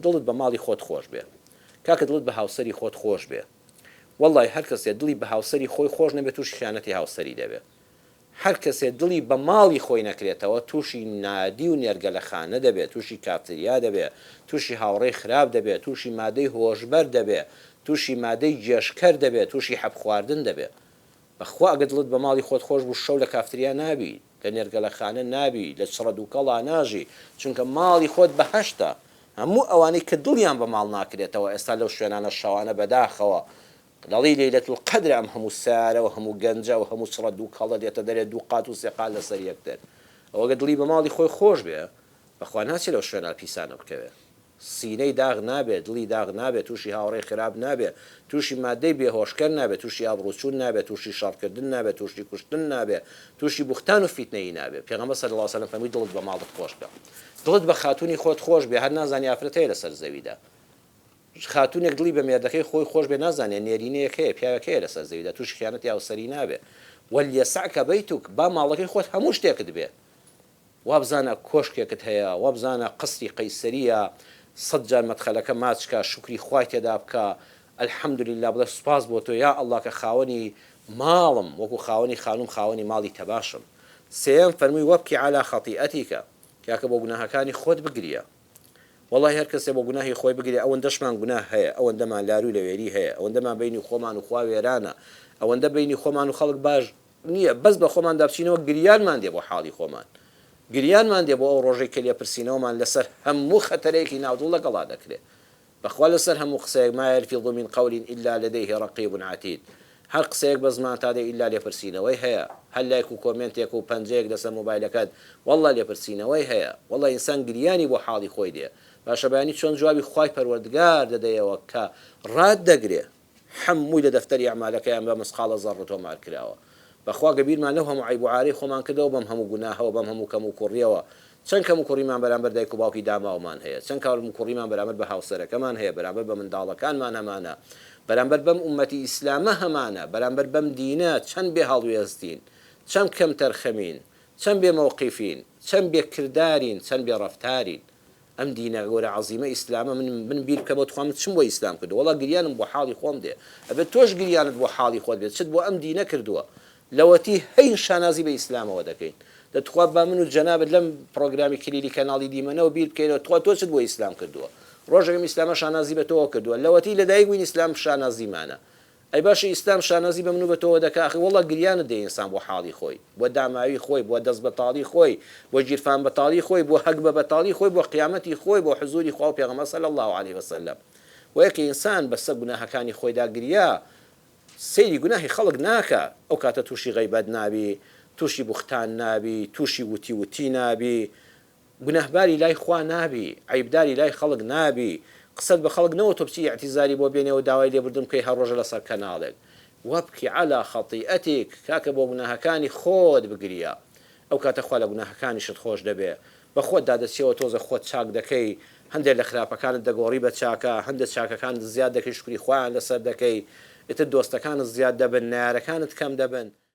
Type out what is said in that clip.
دڵت بە ماڵی خۆت خۆش بێ کاکە دڵت بە هاوسەری خۆت خۆش بێ وەڵای هەر کەسێ دڵی بە هاوسەری خۆی خۆش نەبێ توشی خیانەتی هاوسەری دەبێ هەر کەسێ دڵی بە ماڵی خۆی نەکرێتەوە توشی نادی و نێرگەلەخانە دەبێ توشی کافتریا دەبێ توشی هاوڕێی خراپ دەبێ توشی مادەی هۆشبەر دەبێ توشی مادەی گێژکەر دەبێ توشی حەب خواردن دەبێ بەخوا ئەگەر دڵت بە ماڵی خۆت خۆش بوو شەو لە کافتریا نابی، لە نێرگەلەخانە نابی، لە چڕە دووکەڵا ناژی، چونکە ماڵی خۆت بەهەشتە. هەموو ئەوانەی کە دڵیان بە ماڵ ناکرێتەوە ئێستا لەو شوێنانە شەوانە بەداخەوە دەڵێی لەیلەت القەدرە ئەم هەموو سەیارە و هەموو گەنجە و هەموو چڕە دووکەڵە دێتە دەرێ دوو قات و سێ قات لەسەر یەکتر. ئەوە گەر دڵی بە ماڵی خۆی خۆش بێ بەخوا ناچێ لەو شوێنە پیسانە بکەوێ. سینەی داغ نابێ، دڵی داغ نابێ، تووشی هاوڕێی خراپ نابێ، تووشی ماددەی بێهۆشکەر نابێ، تووشی ئابڕووچوون نابێ، تووشی شەڕکردن نابێ، تووشی کوشتن نابێ، تووشی بوختان و فیتنەیی نابێ. پێغەمبەر صلی اللە علیە وسلم فەرمووی دڵت بە ماڵت خۆش کە. دڵت بە خاتوونی خۆت خۆش بێ، هەر نازانی ئافرەت هەیە لەسەر زەویدا. خاتوونێک دڵی بە مێردەکەی خۆی خۆش بێ نازانێ نێرینەیەک هەیە، پیاوێک هەیە لەسەر زەویدا تووشی خیانەتی هاوسەری نابێ. ولیسعک بیتک، با ماڵەکەی خۆت هەموو شتێکت بێ. وابزانە کۆشکێکت هەیە، وابزانە قەسری قەیسەرییە، سەت جار مەدخەلەکە ماچ کە، شوکری خوای تێدا بکە، الحمدللە بڵێ سوپاس بۆ تۆ یا اللە کە خاوەنی ماڵم، وەکو خاوەنی خانووم خاوەنی ماڵی تەباشم. سێیەم، فەرمووی وابکی علی خطیئتک، کاکە بۆ گوناهەکانی خۆت بگریە. وەڵاهی هەر کەسێ بۆ گوناهی خۆی بگرێ ئەوەندەشمان گوناه هەیە، ئەوەندەمان لارو لەوێری هەیە، ئەوەندەمان بەینی خۆمان و خوا وێرانە، ئەوەندە بەینی خۆمان و خەڵک باش نییە بەس بە خۆماندا بچینەوە گریانمان دێ بۆ حاڵی خۆمان گریانمان دێ بۆ ئەو ڕۆژەی کە لێپرسینەوەمان لەسەر هەموو خەتەرەیەکی ناو دڵ لەگەڵا دەکرێ بەخوا لەسەر هەموو قسەیەک ما یلفظ من قول الا لدیه رقیب عتید هەر قسەیەک بە زمانتا دێ ئیلا لێپرسینەوەی هەیە هەر لایک و کۆمێنتێک و پەنجەیەک لەسەر مۆبایلەکەت واللە لێپرسینەوەی هەیە واللە ئینسان گریانی بۆ حاڵی خۆی دێ باشە بەیانی چۆن جوابی خوای پەروەردگار دەدەیەوە کە ڕات دەگرێ هەمووی لە دەفتەری ئەعمالەکەیان بە مسقاڵە زەڕڕ تۆمار کراوە. بەخوا گەر بیرمان لەو هەموو عەیب و عارەی خۆمان کردەوە بەم هەموو گوناهەوە بەم هەموو کەم و کوڕیەوە چەند کەم و کوڕیمان بەرامبەر دایک و باوکی داماومان هەیە چەند کەم و کوڕیمان بەرامبەر بە هاوسەرەکەمان هەیە بەرامبەر بە منداڵەکانمان هەمانە بەرامبەر بەم ئوممەتی ئیسلامە هەمانە بەرامبەر بەم دینە چەند بێ هەڵوێستین چەند کەمتەرخەمین چەند بێ مەوقیفین چەند بێ کردارین چەند بێ ڕەفتارین ئەم دینە گەورە عەزیمە ئیسلامە من من بیر بکەمەوە تخوا من چم بۆ ئیسلام کردوە وەڵا گریانم بۆ حاڵی خۆم دێ ئەبێت تۆش گریانت بۆ حاڵی خۆت بێت چت بۆ ئەم دینە کردوە لەوەتی هەین شانازی بە ئیسلامەوە دەکەین دە تخوا با من و جەنابت لەم پڕۆگرامی کلیلی کەناڵی دیمەنەوە بیر بکەینەوە تخوا تۆ چت بۆ ئیسلام کردوە ڕۆژێک ئەم ئیسلامە شانازی بە تۆوە کردوە لەوەتی لەدایک بووین ئیسلام شانازیمانە ئەی باشە ئیسلام شانازی بە من و بە تۆوە دەکا ئاخر وەڵا گریانت دێ ئینسان بۆ حاڵی خۆی بۆ داماوی خۆی بۆ دەست بەتاڵی خۆی بۆ گیرفان بەتاڵی خۆی بۆ هەگبە بەتاڵی خۆی بۆ قیامەتی خۆی بۆ حزوری خوا و پێغەمبەر صلی اللە علیە وسلم بۆیە کە ئینسان بەسە گوناهەکانی خۆیدا گریا سەیری گوناهی خەڵک ناکا ئەو کاتە توشی غەیبەت نابی توشی بوختان نابی توشی وتی وتی نابی گوناهباری لای خوا نابی، عەیبداری لای خەڵک نابی، قسەت بە خەڵک نەوەتوە بچی ئیعتیزاری بۆ بێنێ و داوای لێبوردن بکەی هەر ڕۆژە لەسەر کەناڵێک. وابکی علی خطیئتک، کاکە بۆ گوناهەکانی خۆت بگریە ئەو کاتە خوا لە گوناهەکانیشت خۆش دەبێ. بە خۆتدا دەچیەوە تۆزێ خۆت چاک دەکەی، هەندێ لە خراپەکانت دەگۆڕی بە چاکە، هەندێ چاکەکانت زیاد دەکەی شوکری خوایان لەسەر دەکەی، ئیتر دۆستەکانت زیاد دەبن، نەیارەکانت کەم دەبن.